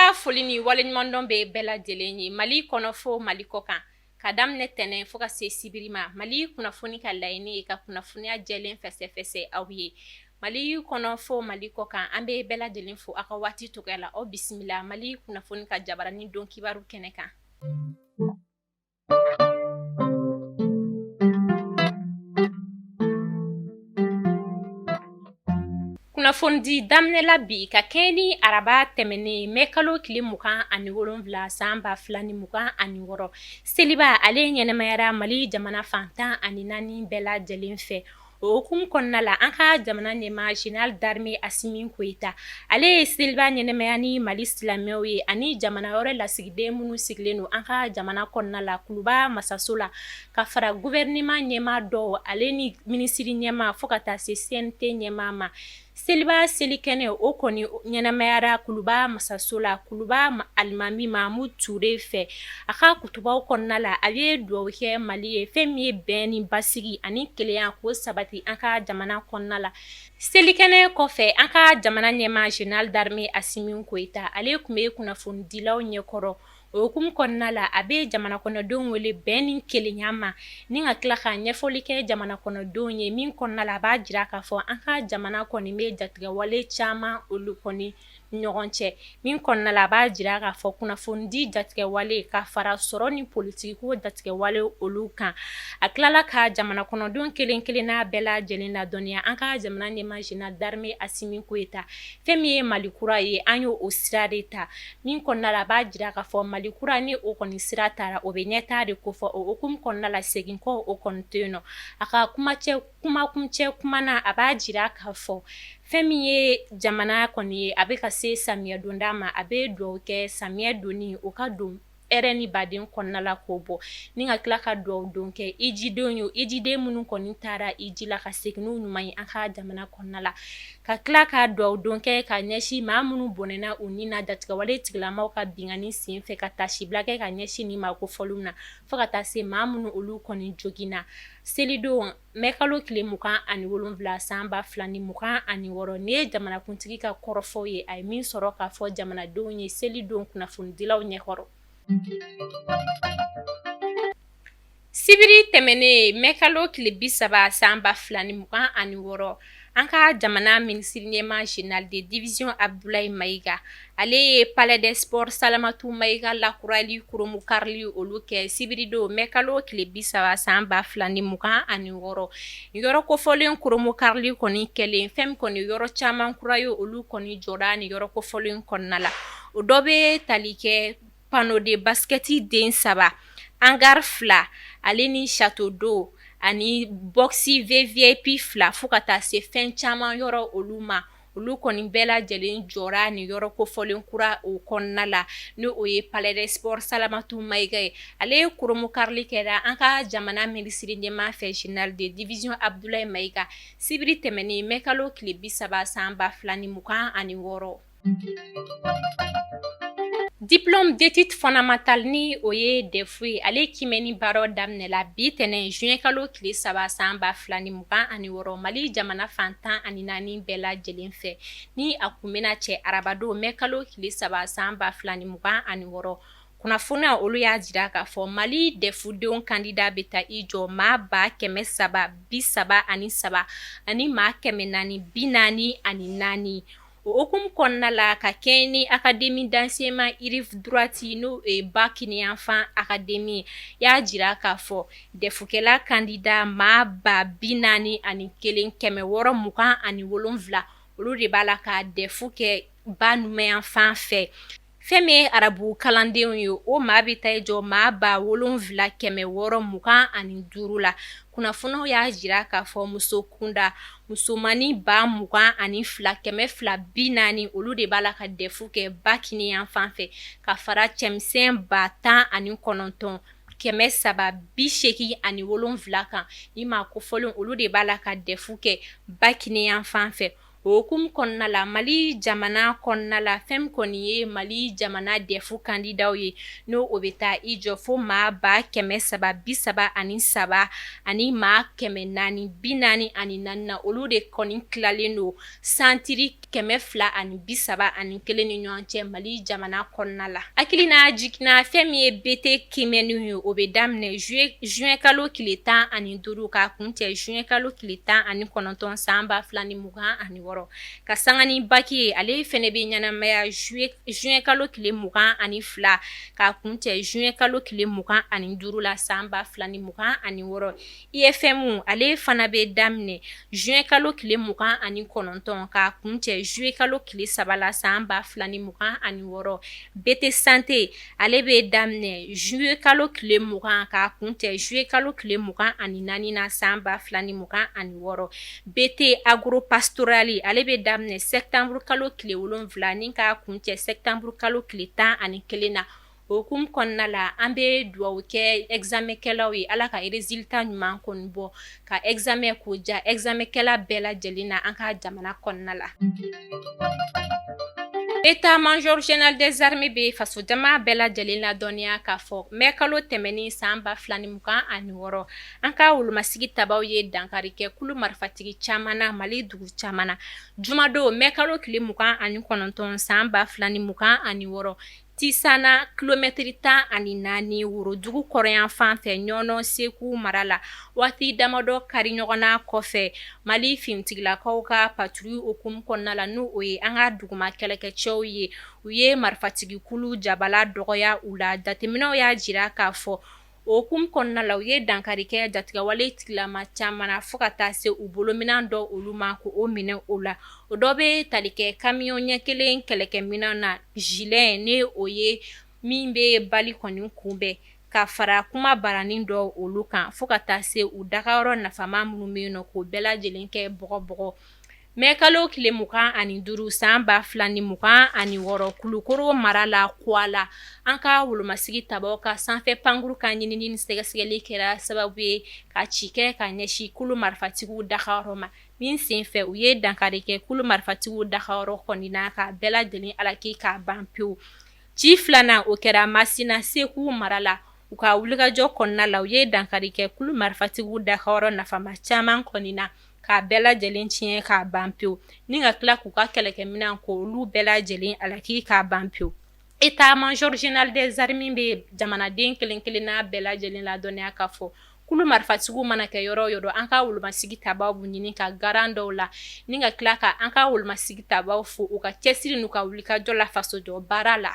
ka foli ni waleɲumandɔn bɛ bɛɛ lajɛlen ye Mali kɔnɔ fo Mali kɔ kan, ka daminɛ tɛnɛn fo ka se sibiri ma. Mali kunnafoni ka laɲini ye ka kunnafoniya jɛlen fɛsɛfɛsɛ aw ye Mali kɔnɔ fo Mali kɔ kan. An bɛ bɛɛ lajɛlen fo aw ka waati cogoya la. Aw bisimila Mali kunnafoni ka jabaranin don kibaru kɛnɛ kan. Kunnafonidi daminɛla bi ka kɛɲɛ ni araba tɛmɛnen mɛ kalo tile 27 san 2026. Seliba ale ɲɛnamayara Mali jamana fan 14 bɛɛ lajɛlen fɛ. O hukumu kɔnɔna la, an ka jamana ɲɛmaa Général d'armée Asimi Goyita, ale ye seliba ɲɛnamaya ni Mali silamɛw ye ani jamana wɛrɛ lasigiden minnu sigilen don an ka jamana kɔnɔna la Kuluba masaso la, ka fara gouvernement ɲɛmaa dɔw ale ni minisiri ɲɛmaa fo ka taa se CNT ɲɛmaa ma. Seliba selikɛnɛ o kɔni ɲɛnamayara Kuluba masaso la Kuluba alimami Mamu Ture fɛ. A ka kutubaw kɔnɔna la, a ye dugawu kɛ Mali ye, fɛn min ye bɛn ni basigi ani kelenya k'o sabati an ka jamana kɔnɔna la. Selikɛnɛ kɔfɛ, an ka jamana ɲɛmaa Général d'armée Asimi Goyita, ale tun bɛ kunnafonidilaw ɲɛkɔrɔ. O hukumu kɔnɔna la, a bɛ jamana kɔnɔdenw wele bɛn ni kelenya ma, ni ka tila ka ɲɛfɔli kɛ jamana kɔnɔdenw ye min kɔnɔna la, a b'a jira k'a fɔ an ka jamana kɔni bɛ jatigɛwale caman olu kɔni ɲɔgɔn cɛ, min kɔnɔna la, a b'a jira k'a fɔ kunnafonidi jatigɛwale ka fara sɔrɔ ni politikiko jatigɛwale olu kan. A tilala ka jamana kɔnɔdenw kelen kelenna bɛɛ lajɛlen ladɔnniya an ka jamana ɲɛmaa Général d'armée Asimi Goyita, fɛn min ye Mali kura ye, an y'o o sira de ta, min kɔnɔna la, a b'a jira k'a fɔ Mali kura ni o kɔni sira tara, o bɛ ɲɛtaa de kofɔ. O hukumu kɔnɔna la, segin kɔ o kɔni tɛ yen nɔ. A ka kumakuncɛ kuma na, a b'a jira k'a fɔ fɛn min ye jamana kɔni ye, a bɛ ka se samiyɛ donda ma. A bɛ dugawu kɛ samiyɛ donni o ka don hɛrɛ ni baden kɔnɔna la k'o bɔ, ni ka tila ka dugawu don kɛ ijidenw ye, ijiden minnu kɔni taara iji la ka segin n'u ɲuman ye an ka jamana kɔnɔna la, ka tila ka dugawu don kɛ ka ɲɛsin maa minnu bɔnɛna u ni na jatigɛwale tigilamaw ka binkanni senfɛ, ka taasibila kɛ ka ɲɛsin nin maa kofɔlenw na, fo ka taa se maa minnu olu kɔni joginna selidon mɛ kalo tile 27 san 2026. Nin ye jamanakuntigi ka kɔrɔfɔw ye, a ye min sɔrɔ k'a fɔ jamanadenw ye selidon kunnafonidilaw ɲɛkɔrɔ. Sibiri tɛmɛnen mɛ kalo tile 30 san 2026, an ka jamana minisiri ɲɛmaa Général de division Abdoulaye Maïga, ale ye Palais des Sports Salamatu Maïga lakurali kurunbonkarili olu kɛ sibiridon mɛ kalo tile 30 san 2026. Yɔrɔ kofɔlen kurunbonkarili kɔni kɛlen, fɛn min kɔni yɔrɔ caman kura ye, olu kɔni jɔra nin yɔrɔ kofɔlen kɔnɔna la. O dɔ bɛ tali kɛ panneau de basket den saba, hangar fila, ale ni château d'eau ani box VVIP fila, fo ka taa se fɛn caman yɔrɔ olu ma. Olu kɔni bɛɛ lajɛlen jɔra nin yɔrɔ kofɔlen kura o kɔnɔna la, ni o ye Palais des Sports Salamatu Maïga ye. Ale ye kurunbonkarili kɛra an ka jamana minisiri ɲɛmaa fɛ Général de division Abdoulaye Maïga sibiri tɛmɛnen mɛ kalo tile 30 san 2026. Diplôme d'études fondamentales, ni o ye DEF ye, ale kimɛni baaraw daminɛla bi tɛnɛn juin kalo tile 3 san 2026 Mali jamana fan 14 bɛɛ lajɛlen fɛ, ni a kun bɛna cɛ arabadon mɛ kalo tile 3 san 2026. Kunnafoniya olu y'a jira k'a fɔ Mali DEF denw kandida bɛ taa i jɔ maa 333 ani maa 444. O hukumu kɔnɔna la, ka kɛɲɛ ni Académie d'enseignement rive droite, n'o ye ba kiniyanfan académie, y'a jira k'a fɔ DEF kɛla kandida maa 41,627, olu de b'a la ka DEF kɛ ba numanyanfan fɛ. Fɛn min ye arabu kalandenw ye, o maa bɛ taa i jɔ maa 7625 la. Kunnafoniw y'a jira k'a fɔ muso kunda, musomannin 22,240, olu de b'a la ka DEF kɛ ba kiniyanfan fɛ, ka fara cɛmisɛn 19,387 kan. Ni maa kofɔlen olu de b'a la ka DEF kɛ ba kiniyanfan fɛ. O hukumu kɔnɔna la, Mali jamana kɔnɔna la, fɛn min kɔni ye Mali jamana DEF kandidaw ye, n'o o bɛ taa i jɔ fo maa 333 ani maa 444 na, olu de kɔni tilalen don santiri 231 ni ɲɔgɔn cɛ Mali jamana kɔnɔna la. Hakilina jiginna, fɛn min ye BT kiimɛni ye, o bɛ daminɛ juin kalo tile 15 k'a kuncɛ juin kalo tile 19 san 2026. Ka sanga ni baki ye, ale fɛnɛ bɛ ɲɛnamaya juin kalo tile 22 k'a kuncɛ juin kalo tile 25 la san 2026. IFM, ale fana bɛ daminɛ juin kalo tile 29 k'a kuncɛ juillet kalo tile 3 la san 2026. BT santé, ale bɛ daminɛ juillet kalo tile 20 k'a kuncɛ juillet kalo tile 24 na san 2026. BT agropastoral, ale bɛ daminɛ septembre kalo tile 7 ni k'a kuncɛ septembre kalo tile 11 na. O hukumu kɔnɔna la, an bɛ dugawu kɛ examenkɛlaw ye, Ala ka résultat ɲuman kɔni bɔ, ka examen k'o diya examenkɛla bɛɛ lajɛlen na an ka jamana kɔnɔna la. État-major général des armées bɛ fasojama bɛɛ lajɛlen ladɔnniya k'a fɔ mai kalo tɛmɛnen san 2026, an ka wolomasigi tabaw ye dankari kɛ kulu marifatigi caman na Mali dugu caman na. Jumadon mai kalo tile 29 san 2026, Tisana kilomɛtiri 14 worodugu kɔrɔnyanfan fɛ Ɲɔnɔ Segu mara la, waati damadɔ kari ɲɔgɔnna kɔfɛ, Mali finitigilakaw ka patrouille hukumu kɔnɔna la, n'o ye an ka duguma kɛlɛkɛcɛw ye, u ye marifatigikulu jabala dɔgɔya u la. Jateminɛw y'a jira k'a fɔ o hukumu kɔnɔna la, u ye dankari kɛ jatigɛwale tigilama caman na, fo ka taa se u bolominɛn dɔ olu ma k'o minɛ o la. O dɔ bɛ tali kɛ kamiyɔn ɲɛ kelen kɛlɛkɛminɛn na gilet, ni o ye min bɛ bali kɔni kunbɛn, ka fara kuma baranin dɔ olu kan, fo ka taa se u dagayɔrɔ nafama minnu bɛ yen nɔ, k'o bɛɛ lajɛlen kɛ bɔgɔbɔgɔ. Mai kalo tile 25 san 2026, Kulukoro mara la Kuwala, an ka wolomasigi tabaw ka sanfɛ pankuru ka ɲinini ni sɛgɛsɛgɛli kɛra sababu ye ka ci kɛ ka ɲɛsin kulu marifatigiw dagayɔrɔ ma, min senfɛ u ye dankari kɛ kulu marifatigiw dagayɔrɔ kɔni na, ka bɛɛ lajɛlen halaki k'a ban pewu. Ci filanan, o kɛra Masina Segu mara la. U ka wulikajɔ kɔnɔna la, u ye dankari kɛ kulu marifatigiw dagayɔrɔ nafama caman kɔni na, k'a bɛɛ lajɛlen tiɲɛ k'a ban pewu, ni ka tila k'u ka kɛlɛkɛminɛn k'olu bɛɛ lajɛlen halaki k'a ban pewu. État-major général des armées bɛ jamanaden kelen kelenna bɛɛ lajɛlen ladɔnniya k'a fɔ kulu marifatigiw mana kɛ yɔrɔ o yɔrɔ, an ka wolomasigi tabaw b'u ɲini ka garan dɔw la, ni ka tila ka an ka wolomasigi tabaw fo u ka cɛsiri n'u ka wulikajɔ la fasojɔ baara la.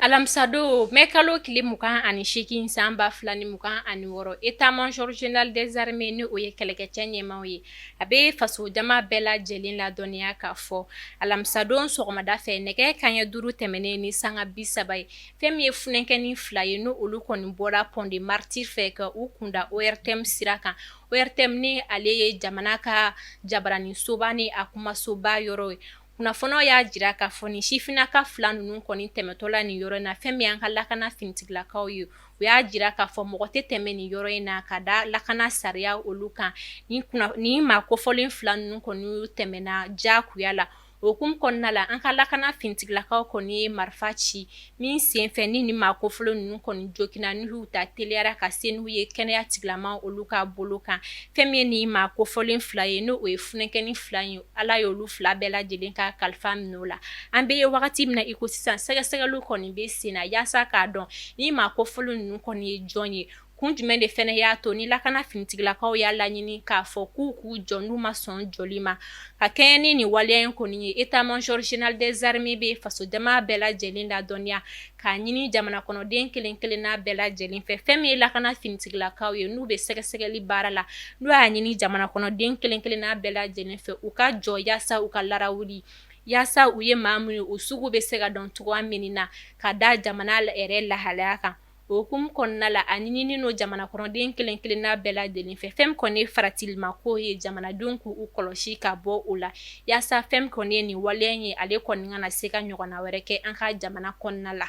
Alamisadon mai kalo tile 28 san 2026, état-major général des armées, ni o ye kɛlɛkɛcɛ ɲɛmaaw ye, a bɛ fasojama bɛɛ lajɛlen ladɔnniya k'a fɔ alamisadon sɔgɔmada fɛ nɛgɛ kanɲɛ 5 tɛmɛnen ni sanga 30 ye, fɛn min ye funankɛnin fila ye, n'o olu kɔni bɔra pont des Martyrs fɛ ka u kunda ORTM sira kan. ORTM, ni ale ye jamana ka jabaraninsoba ni a kumasoba yɔrɔ ye. Kunnafoniw y'a jira k'a fɔ nin sifinnaka fila ninnu kɔni tɛmɛtɔla nin yɔrɔ in na, fɛn min y'an ka lakana finitigilakaw ye, u y'a jira k'a fɔ mɔgɔ tɛ tɛmɛ nin yɔrɔ in na ka da lakana sariya olu kan. Nin maa kofɔlen fila ninnu kɔni tɛmɛna diyagoya la. O hukumu kɔnɔna la, an ka lakana finitigilakaw kɔni ye marifa ci min senfɛ ni nin maa kofɔlen ninnu kɔni joginna, n'u ta teliyara ka se n'u ye kɛnɛya tigilama olu ka bolo kan. Fɛn min ye nin maa kofɔlen fila ye, n'o ye funankɛnin fila ye, Ala ye olu fila bɛɛ lajɛlen ka kalifa minɛ o la. An bɛ ye wagati min na i ko sisan, sɛgɛsɛgɛliw kɔni bɛ sen na yaasa k'a dɔn ni maa kofɔlen ninnu kɔni ye jɔn ye, kun jumɛn de fana y'a to ni lakana finitigilakaw y'a laɲini k'a fɔ k'u k'u jɔ, n'u ma sɔn jɔli ma. Ka kɛɲɛ ni nin waleya in kɔni ye, état-major général des armées bɛ fasojama bɛɛ lajɛlen ladɔnniya k'a ɲini jamana kɔnɔden kelen kelenna bɛɛ lajɛlen fɛ, fɛn min ye lakana finitigilakaw ye, n'u bɛ sɛgɛsɛgɛli baara la, n'u y'a ɲini jamana kɔnɔden kelen kelenna bɛɛ lajɛlen fɛ u ka jɔ yaasa u ka larawuli, yaasa u ye maa min ye, u sugu bɛ se ka dɔn cogoya min na ka da jamana yɛrɛ lahalaya kan. O hukumu kɔnɔna la, a ɲininen don jamana kɔnɔden kelen kelenna bɛɛ lajɛlen fɛ, fɛn min kɔni ye faratilima ko ye, jamanadenw k'u kɔlɔsi ka bɔ o la, yaasa fɛn min kɔni ye nin waleya in ye, ale kɔni kana se ka ɲɔgɔnna wɛrɛ kɛ an ka jamana kɔnɔna la.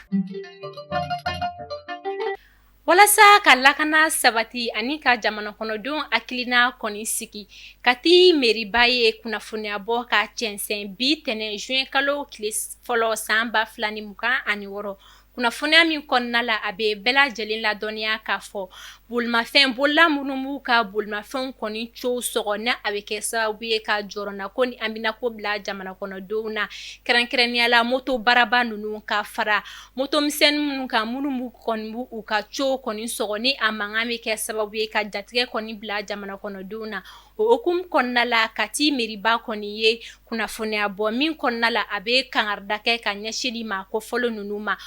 Walasa ka lakana sabati ani ka jamana kɔnɔdenw hakilina kɔni sigi, Kati meriba ye kunnafoniya bɔ ka cɛnsɛn bi tɛnɛn juin kalo tile fɔlɔ san 2026. Kunnafoniya min kɔnɔna la, a bɛ bɛɛ lajɛlen ladɔnniya k'a fɔ bolimafɛn bolila minnu b'u ka bolimafɛnw kɔni cow sɔgɔ, ni a bɛ kɛ sababu ye ka jɔrɔnako ni haminako bila jamana kɔnɔdenw na, kɛrɛnkɛrɛnnenya la moto baraba ninnu ka fara moto misɛnnin minnu kan, minnu b'u kɔni b'u ka cow kɔni sɔgɔ, ni a mankan bɛ kɛ sababu ye ka jatigɛ kɔni bila jamana kɔnɔdenw na. O hukumu kɔnɔna la, Kati meriba kɔni ye kunnafoniya bɔ min kɔnɔna la, a bɛ kangarida kɛ ka ɲɛsin nin maa kofɔlen ninnu ma,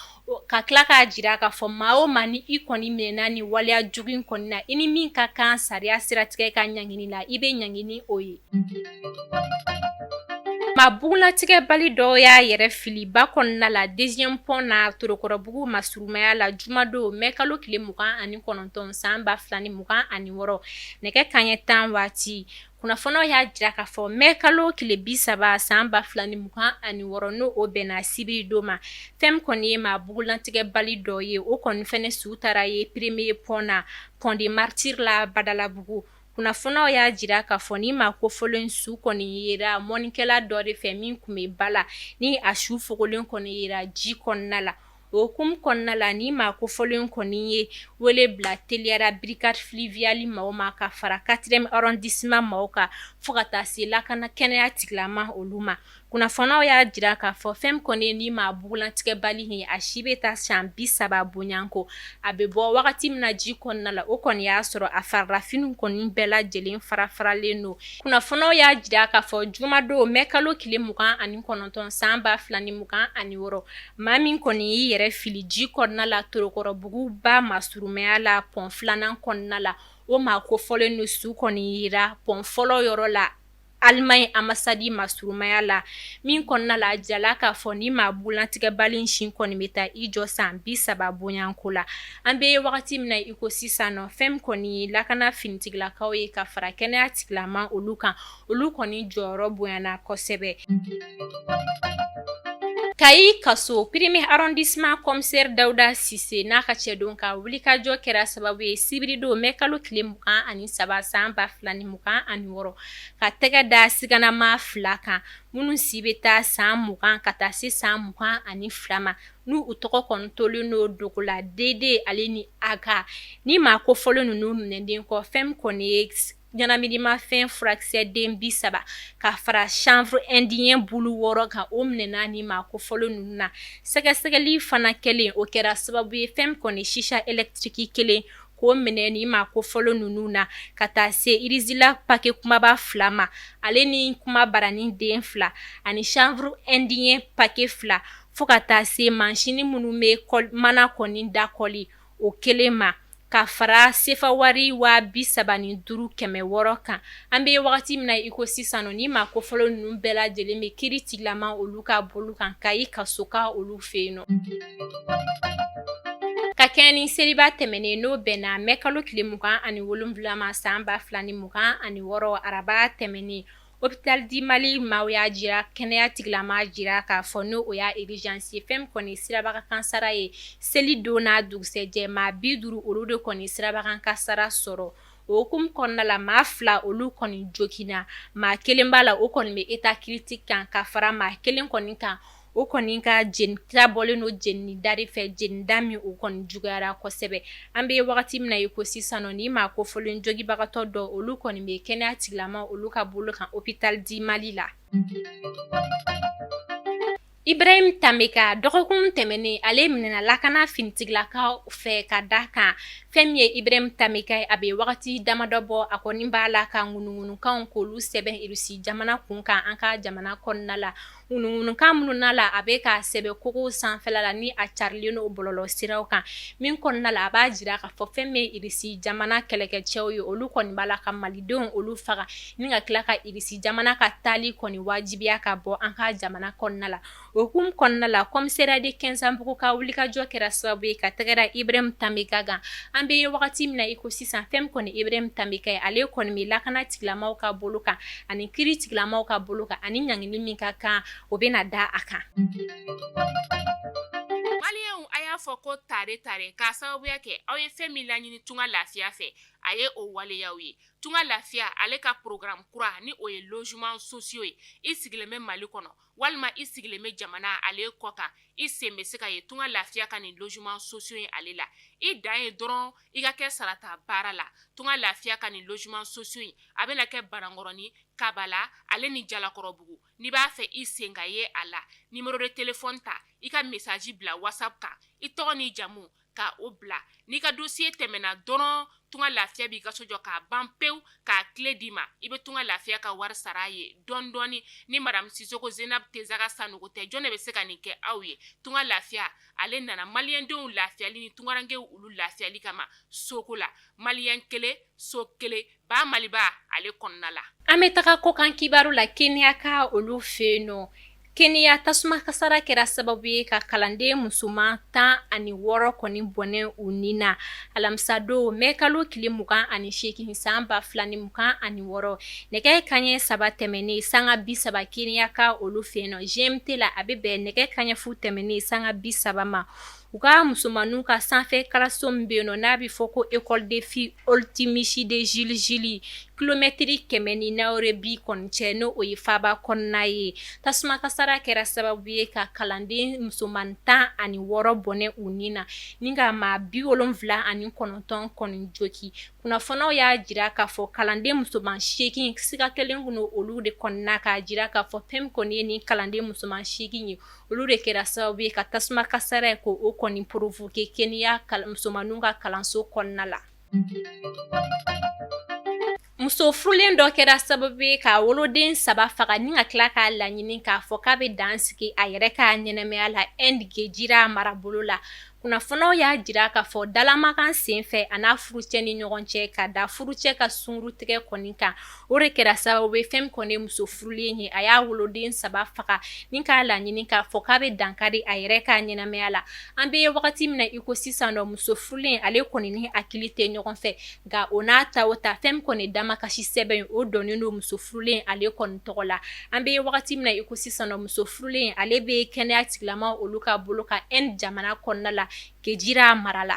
ka tila k'a jira k'a fɔ maa o maa ni i kɔni minɛna ni waleya jugu in kɔni na, i ni min ka kan sariya siratigɛ ka ɲangini la, i bɛ ɲangi ni o ye. Maa bugunnatigɛbali dɔ y'a yɛrɛ fili ba kɔnɔna la deuxième pont na Torokɔrɔbugu masurumaya la jumadon mɛ kalo tile 29 san 2026 nɛgɛ kanɲɛ 10 waati. Kunnafoniw y'a jira k'a fɔ mɛ kalo tile 30 san 2026, n'o o bɛnna sibiri don ma, fɛn min kɔni ye maa bugunnatigɛbali dɔ ye, o kɔni fɛnɛ su taara ye premier pont na, pont des Martyrs la Badalabugu. Kunnafoniw y'a jira k'a fɔ ni maa kofɔlen su kɔni yera mɔnnikɛla dɔ de fɛ min tun bɛ ba la, ni a su fogolen kɔni yera ji kɔnɔna la. O hukumu kɔnɔna la, ni maa kofɔlen kɔni ye wele bila teliyara brigade fluviale maaw ma ka fara quatrième arrondissement maaw kan fo ka taa se lakana kɛnɛya tigilama olu ma. Kunnafoniw y'a jira k'a fɔ fɛn min kɔni ye ni maa bugunnatigɛbali ye, a si bɛ taa san 30 bonyanko. A bɛ bɔ wagati min na ji kɔnɔna la, o kɔni y'a sɔrɔ a farilafiniw kɔni bɛɛ lajɛlen farafaralen don. Kunnafoniw y'a jira k'a fɔ jumadon mɛ kalo tile 29 san 2026, maa min kɔni y'i yɛrɛ fili ji kɔnɔna la Torokɔrɔbugu ba masurumaya la pont filanan kɔnɔna la, o maa kofɔlen don su kɔni yera pont fɔlɔ yɔrɔ la Allemagne ambassade masurumaya la min kɔnɔna la, a jirala k'a fɔ ni maa bugunnatigɛbali si kɔni bɛ taa i jɔ san 30 bonyanko la. An bɛ wagati min na i ko sisan nɔ, fɛn min kɔni ye lakana finitigilakaw ye ka fara kɛnɛya tigilama olu kan, olu kɔni jɔyɔrɔ bonyana kosɛbɛ. Kayi kaso premier arrondissement commissaire Dawuda Sise n'a ka cɛdenw ka wulikajɔ kɛra sababu ye sibiridon mɛ kalo tile 23 san 2026 ka tɛgɛ da siganama fila kan minnu si bɛ taa san 20 ka taa se san 22 ma, n'u u tɔgɔ kɔni tolen don dogo la DD ale ni AK. Ni maa kofɔlen ninnu minɛnen kɔ, fɛn min kɔni ye ɲɛnaminimafɛn furakisɛ den 30 ka fara chanvre indien bulu 6 kan, o minɛna ni maa kofɔlen ninnu na. Sɛgɛsɛgɛli fana kɛlen, o kɛra sababu ye fɛn min kɔni chicha électrique kelen k'o minɛ ni maa kofɔlen ninnu na, ka taa se Rizila paquet kumaba 2 ma, ale ni kuma baranin den 2 ani chanvre indien paquet 2, fo ka taa se mansini minnu bɛ mana kɔni dakɔli o kelen ma, ka fara sefa wari 35,600 kan. An bɛ wagati min na i ko sisan nɔ, ni maa kofɔlen ninnu bɛɛ lajɛlen bɛ kiiri tigilama olu ka bolo kan Kayi kasoka olu fɛ yen nɔ. Ka kɛɲɛ ni seliba tɛmɛnen, n'o bɛnna mɛ kalo tile 27 ma san 2026 araba tɛmɛnen, Hôpital du Mali maaw y'a jira, kɛnɛya tigilama jira k'a fɔ n'o o y'a urgence ye, fɛn min kɔni sirabakan kasara ye seli don n'a dugusɛjɛ, maa 50 olu de kɔni sirabakan kasara sɔrɔ. O hukumu kɔnɔna la, maa 2 olu kɔni joginna, maa kelen b'a la o kɔni bɛ état critique kan, ka fara maa kelen kɔni kan, o kɔni ka jenita bɔlen don jenida de fɛ, jenida min o kɔni juguyara kosɛbɛ. An bɛ wagati min na i ko sisan nɔ, ni maa kofɔlen jogibagatɔ dɔ olu kɔni bɛ kɛnɛya tigilama olu ka bolo kan Hôpital du Mali la. Ibrahim Tambeka, dɔgɔkun tɛmɛnen ale minɛna lakana finitigilakaw fɛ ka da kan fɛn min ye Ibrahim Tambeka ye, a bɛ wagati damadɔ bɔ a kɔni b'a la ka ŋunuŋunukanw k'olu sɛbɛn Irisi jamana kun kan an ka jamana kɔnɔna la. Ŋunuŋunukan minnu n'a la a bɛ ka sɛbɛn kogo sanfɛla la ni a carilen don bɔlɔlɔ siraw kan, min kɔnɔna la a b'a jira k'a fɔ fɛn min ye Irisi jamana kɛlɛkɛcɛw ye, olu kɔni b'a la ka malidenw olu faga ni ka tila ka Irisi jamana ka taali kɔni wajibiya ka bɔ an ka jamana kɔnɔna la. O hukumu kɔnɔna la, commissariat de Quinzambougou ka wulikajɔ kɛra sababu ye ka tɛgɛ da Ibrahim Tambeka kan. An bɛ wagati min na i ko sisan, fɛn min kɔni Ibrahim Tambeka ye, ale kɔni bɛ lakana tigilamaw ka bolo kan ani kiiri tigilamaw ka bolo kan, ani ɲangili min ka kan o bɛna da a kan. Maliyɛnw, a y'a fɔ ko tare tare k'a sababuya kɛ aw ye fɛn min laɲini Tunga Lafiya fɛ, a ye o waleyaw ye. Tunga Lafiya ale ka programme kura ni o ye logement sociaux ye. I sigilen bɛ Mali kɔnɔ walima i sigilen bɛ jamana ale kɔ kan, i sen bɛ se ka ye Tunga Lafiya ka nin logement sociaux ye ale la. I dan ye dɔrɔn i ka kɛ sarata baara la. Tunga Lafiya ka nin logement sociaux in a bɛna kɛ Banankɔrɔni, Kabala ale ni Jalakɔrɔbugu. N'i b'a fɛ i sen ka ye a la, numéro de téléphone ta, i ka message bila WhatsApp kan, i tɔgɔ n'i jamu ka o bila. N'i ka dossier tɛmɛna dɔrɔn, Tunga Lafiya b'i ka so jɔ k'a ban pewu, k'a clé d'i ma. I bɛ Tunga Lafiya ka wari sara a ye dɔɔni dɔɔni. Ni madame Sisoko Zenab Tezaga Sanogo tɛ, jɔn de bɛ se ka nin kɛ aw ye? Tunga Lafiya ale nana maliyɛndenw lafiyali ni tungarankew olu lafiyali kama soko la. Maliyɛn kelen so kelen ba Maliba ale kɔnɔna la. An bɛ taga kɔkan kibaru la. Kenya ka olu fɛ yen nɔ, Kenya tasuma kasara kɛra sababu ye ka kalanden musoman 16 kɔni bɔnɛ u ni na alamisadon mɛ kalo tile 28 san 2026, nɛgɛ kaɲɛ 3 tɛmɛnen sanga 30 Kenya ka olu fɛ yen nɔ. GMT la, a bɛ bɛn nɛgɛ kaɲɛ 0 tɛmɛnen sanga 30 ma. U ka musomanninw ka sanfɛ kalanso min bɛ yen nɔ, n'a bɛ fɔ ko école de filles Oltimish de Gilgil, kilomɛtiri 100 ni Nairobi kɔni cɛ, n'o o ye faaba kɔnɔna ye, tasuma kasara kɛra sababu ye ka kalanden musoman 16 bɔnɛ u ni na ni ka maa 79 kɔni jogin. Kunnafoniw y'a jira k'a fɔ kalanden musoman 8 siga kelen kun olu de kɔnɔna, k'a jira k'a fɔ fɛn kɔni ye ni kalanden musoman 8 ye, olu de kɛra sababu ye ka tasuma kasara ye ko o kɔni provoquer Kenya musomanninw ka kalanso kɔnɔna la. Muso furulen dɔ kɛra sababu ye ka woloden 3 faga ni ka tila k'a laɲini k'a fɔ k'a bɛ dan sigi a yɛrɛ ka ɲɛnamaya la Inde Gujarat marabolo la. Kunnafoniw y'a jira k'a fɔ dalamakan senfɛ a n'a furucɛ ni ɲɔgɔn cɛ, ka da furucɛ ka sunkurutigɛ kɔni kan, o de kɛra sababu ye fɛn min kɔni ye muso furulen ye, a y'a woloden 3 faga ni k'a laɲini k'a fɔ k'a bɛ dankari a yɛrɛ ka ɲɛnamaya la. An bɛ wagati min na i ko sisan nɔ, muso furulen ale kɔni ni hakili tɛ ɲɔgɔn fɛ, nka o n'a ta o ta, fɛn min kɔni damakasi sɛbɛn ye, o dɔnnen don muso furulen ale kɔni tɔgɔ la. An bɛ wagati min na i ko sisan nɔ, muso furulen ale bɛ kɛnɛya tigilama olu ka bolo kan Inde jamana kɔnɔna la, Gujarat mara la.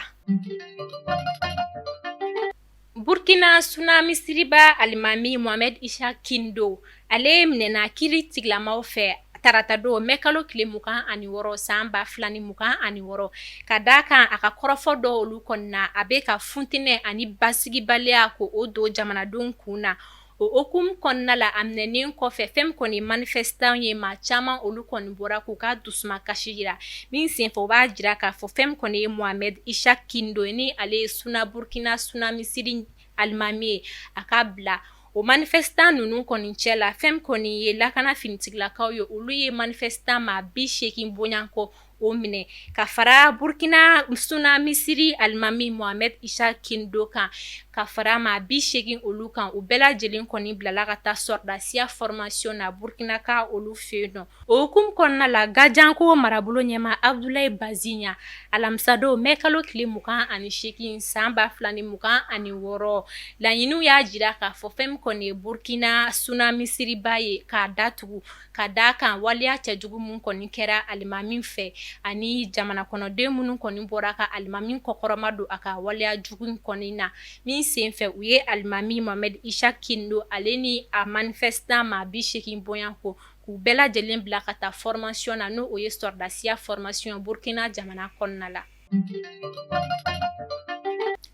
Burkina Suna misiriba alimami Mohamed Ishaq Kindo, ale minɛna kiri tigilamaw fɛ taratadon mɛ kalo tile 26 san 2026, ka d'a kan a ka kɔrɔfɔ dɔw olu kɔnɔna, a bɛ ka funtinɛ ani basigibaliya ko o don jamanadenw kun na. O hukumu kɔnɔna la, a minɛnen kɔfɛ, fɛn min kɔni manifestant ye, maa caman olu kɔni bɔra k'u ka dusumakasi jira. Min senfɛ, o b'a jira k'a fɔ fɛn min kɔni ye Mohamed Ishaq Kindo ni ale ye Suna Burkina Suna misiri alimami ye, a ka bila. O manifestant ninnu kɔni cɛ la, fɛn min kɔni ye lakana finitigilakaw ye, olu ye manifestant maa 80 bonyankɔ o minɛ ka fara Burkina Suna misiri alimami Mohamed Ishaq Kindo kan, ka fara maa 80 olu kan. U bɛɛ lajɛlen kɔni bilala ka taa sɔrɔdasiya formation na Burkina ka olu fɛ yen nɔ. O hukumu kɔnɔna la, Gajanko marabolo ɲɛmaa Abdoulaye Baziɲa, alamisadon mɛ kalo tile 28 san 2026, laɲiniw y'a jira k'a fɔ fɛn min kɔni ye Burkina Suna misiriba ye, k'a datugu, ka d'a kan waleya cɛjugu min kɔni kɛra alimami fɛ ani jamana kɔnɔden minnu kɔni bɔra ka alimami kɔkɔrɔma don a ka waleya jugu kɔni na. Min senfɛ, u ye alimami Mohamed Ishaq Kindo ale ni a manifestant maa 80 bonyankɔ k'u bɛɛ lajɛlen bila ka taa formation na, n'o ye sɔrɔdasiya formation Burkina jamana kɔnɔna la.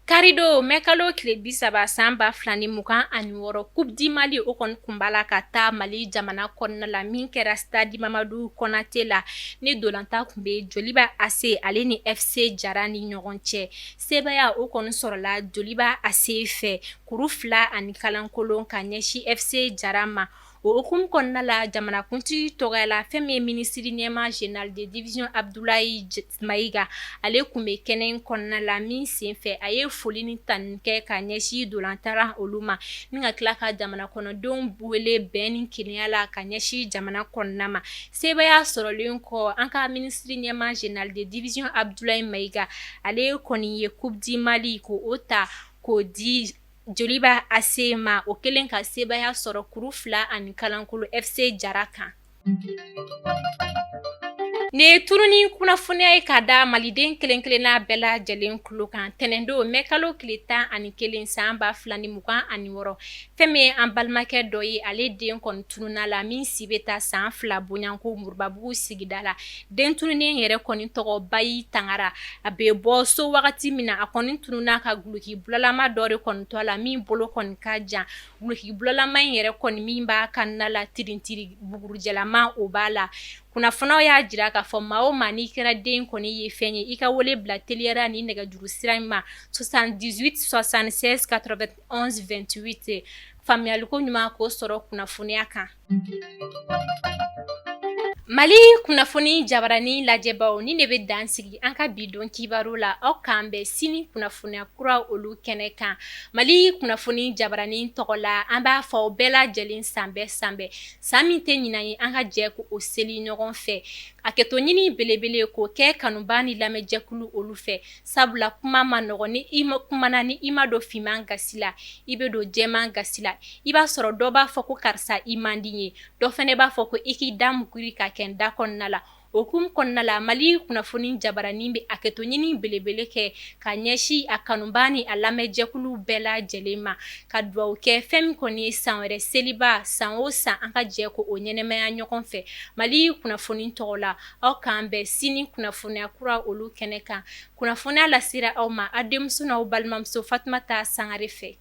Karidon mɛ kalo tile 30 san 2026, Coupe du Mali o kɔni kun b'a la ka taa Mali jamana kɔnɔna la, min kɛra stade Mamadu Konate la, ni ntolatan tun bɛ Joliba AC ale ni FC Jara ni ɲɔgɔn cɛ. Sebaaya o kɔni sɔrɔla Joliba AC fɛ kuru 2 ani kalankolon ka ɲɛsin FC Jara ma. O hukumu kɔnɔna la, jamanakuntigi tɔgɔya la, fɛn min ye minisiri ɲɛmaa général de division Abdoulaye Mayiga, ale tun bɛ kɛnɛ in kɔnɔna la. Min senfɛ, a ye foli ni tanuni kɛ ka ɲɛsin ntolantala olu ma, ni ka tila ka jamana kɔnɔdenw wele bɛn ni kelenya la ka ɲɛsin jamana kɔnɔna ma. Sebaaya sɔrɔlen kɔ, an ka minisiri ɲɛmaa général de division Abdoulaye Mayiga, ale kɔni ye Coupe du Mali ko o ta k'o di Joliba AC ma, o kɛlen ka sebaaya sɔrɔ kuru 2 ani kalankolon FC Jara kan. Nin ye tununi kunnafoniya ye ka da maliden kelen kelenna bɛɛ lajɛlen tulo kan. Tɛnɛndon mɛkalo tile 11 san 2026, fɛn min ye an balimakɛ dɔ ye, ale den kɔni tununna la min si bɛ taa san 2 bonyanko Moribabugu sigida la. Den tununnen yɛrɛ kɔni tɔgɔ Bayi Tangara. A bɛ bɔ so wagati min na, a kɔni tununna ka duloki bulalama dɔ de kɔni to a la min bolo kɔni ka jan. Duloki bulalama in yɛrɛ kɔni min b'a kan na la, tirintiri bugurujɛlama o b'a la. Kunnafoniyaw y'a jira k'a fɔ maa o maa n'i kɛra den kɔni ye fɛn ye, i ka wele bila teliyara ni nɛgɛjuru sira in ma 78 76 91 28. Faamuyaliko ɲuman k'o sɔrɔ kunnafoniya kan. Mali kunnafoni jabarani lajɛbaw, nin de bɛ dan sigi an ka bi don kibaru la. Aw k'an bɛn sini kunnafoniya kura olu kɛnɛ kan. Mali kunnafoni jabarani tɔgɔ la, an b'a fɔ aw bɛɛ lajɛlen sanbɛɛ sanbɛɛ, san min tɛ ɲinan ye, an ka jɛ k'o seli ɲɔgɔn fɛ. Hakɛto ɲini belebele k'o kɛ kanubaa ni lamɛnjɛkulu olu fɛ, sabula kuma ma nɔgɔ. Ni i ma kumana, ni i ma don finman gasi la, i bɛ don jɛman gasi la. I b'a sɔrɔ dɔ b'a fɔ ko karisa i man di ye, dɔ fana b'a fɔ ko i k'i da mukuri ka kɛ n da kɔnɔna la. O hukumu kɔnɔna la, Mali kunnafoni jabaranin bɛ hakɛto ɲini belebele kɛ ka ɲɛsin a kanubaa ni a lamɛnjɛkulu bɛɛ lajɛlen ma, ka dugawu kɛ fɛn min kɔni ye san wɛrɛ seliba, san o san an ka jɛ k'o ɲɛnamaya ɲɔgɔn fɛ. Mali kunnafoni tɔgɔ la, aw k'an bɛn sini kunnafoniya kura olu kɛnɛ kan. Kunnafoniya lasera aw ma aw denmuso n'aw balimamuso Fatumata Sangare fɛ.